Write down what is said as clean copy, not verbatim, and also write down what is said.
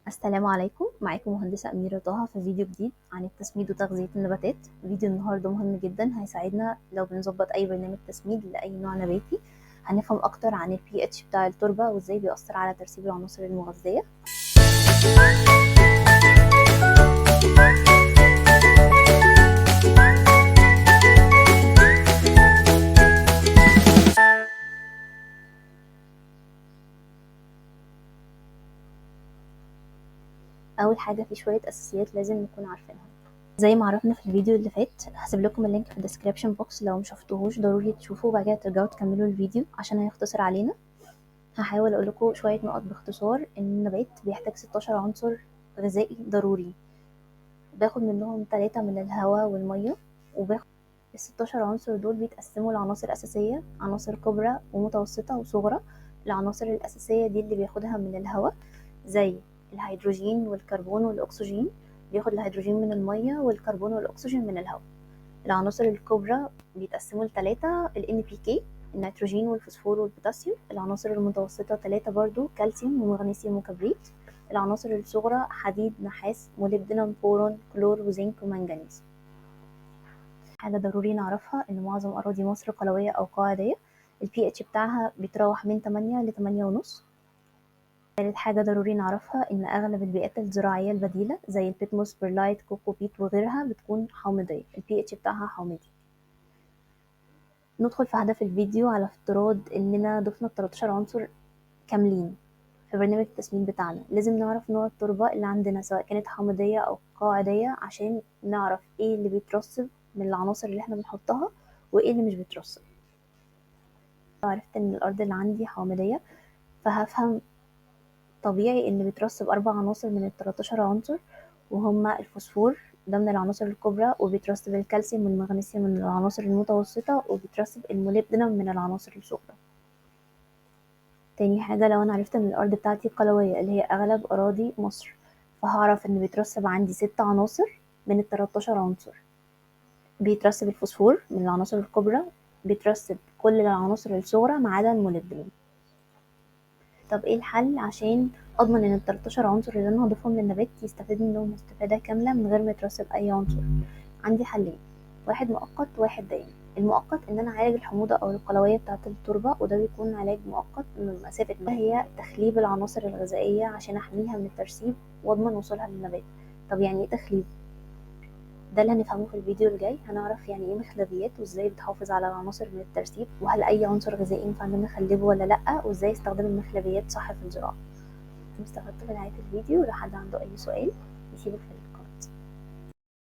السلام عليكم، معاكم مهندسة أميرة طه في فيديو جديد عن التسميد وتغذية النباتات. فيديو النهاردة مهم جدا، هيساعدنا لو بنظبط أي برنامج تسميد لأي نوع نباتي. هنفهم أكتر عن ال pH بتاع التربة وإزاي بيأثر على ترسيب العناصر المغذية. أول حاجة في شوية أساسيات لازم نكون عارفينها زي ما عرفنا في الفيديو اللي فات. هسيب لكم ال link في ال description box، لو مشفتوهوش ضروري تشوفوه وبعد كده ترجعوا تكملوا الفيديو عشان هيختصر علينا. هحاول اقول لكم شوية نقط باختصار. ان النبات بيحتاج 16 عنصر غذائي ضروري، باخد منهم 3 من الهواء والمية، وباخد ال 16 عنصر دول بيتقسموا لعناصر اساسية، عناصر كبرى ومتوسطه وصغرى. العناصر الاساسية دي اللي بياخدها من الهواء زي الهيدروجين والكربون والأكسجين، بياخد الهيدروجين من المية والكربون والأكسجين من الهواء. العناصر الكبرى بيتقسموا لتلاتة، ال NPK النيتروجين والفوسفور والبوتاسيوم. العناصر المتوسطة تلاتة برضو، كالسيوم ومغنيسيوم وكبريت. العناصر الصغرى حديد، نحاس، موليبدينوم، بورون، كلور وزنك ومنجنيز. حاجة ضروري نعرفها إن معظم أراضي مصر قلوية أو قاعدية، ال pH بتاعها بيتراوح من 8 ل 8.5. تالت حاجة ضروري نعرفها إن أغلب البيئات الزراعية البديلة زي ال peat moss، perlite، coco peat وغيرها بتكون حامضية، ال pH بتاعها حامضي. ندخل في هدف الفيديو على افتراض إننا ضفنا 13 عنصر كاملين في برنامج التسميد بتاعنا. لازم نعرف نوع التربة اللي عندنا سواء كانت حامضية أو قاعدية عشان نعرف إيه اللي بيترسب من العناصر اللي إحنا بنحطها وإيه اللي مش بيترسب. لو عرفت إن الأرض اللي عندي حامضية فهفهم طبيعي ان بيترسب 4 عناصر من ال 13 عنصر، وهما الفوسفور ده من العناصر الكبرى، وبيترسب الكالسيوم والمغنيسيوم من العناصر المتوسطة، وبيترسب الموليبدينوم من العناصر الصغرى. تاني حاجة لو انا عرفت ان الارض بتاعتي قلوية اللي هي اغلب اراضي مصر، فهعرف ان بيترسب عندي 6 عناصر من ال 13 عنصر. بيترسب الفوسفور من العناصر الكبرى، بيترسب كل العناصر الصغرى ما عدا الموليبدينوم. طب ايه الحل عشان اضمن ان ال 13 عنصر اللي انا هضيفهم للنبات يستفيد منهم استفادة كاملة من غير ما يترسب اي عنصر؟ عندي حلين، واحد مؤقت وواحد دائم. المؤقت ان انا اعالج الحموضة او القلوية بتاعة التربة، وده بيكون علاج مؤقت من مسافة ما هي تخليب العناصر الغذائية عشان احميها من الترسيب واضمن وصولها للنبات. طب يعني ايه تخليب؟ ده اللي هنفهمه في الفيديو الجاي. هنعرف يعني ايه مخلبيات وازاي بتحافظ على العناصر من الترسيب، وهل اي عنصر غذائي ينفع ان انا اخلبه ولا لا، وازاي استخدم المخلبيات صح في الزراعة. استفدت في نهاية الفيديو. لو حد عنده اي سؤال يسيبه في ال comment.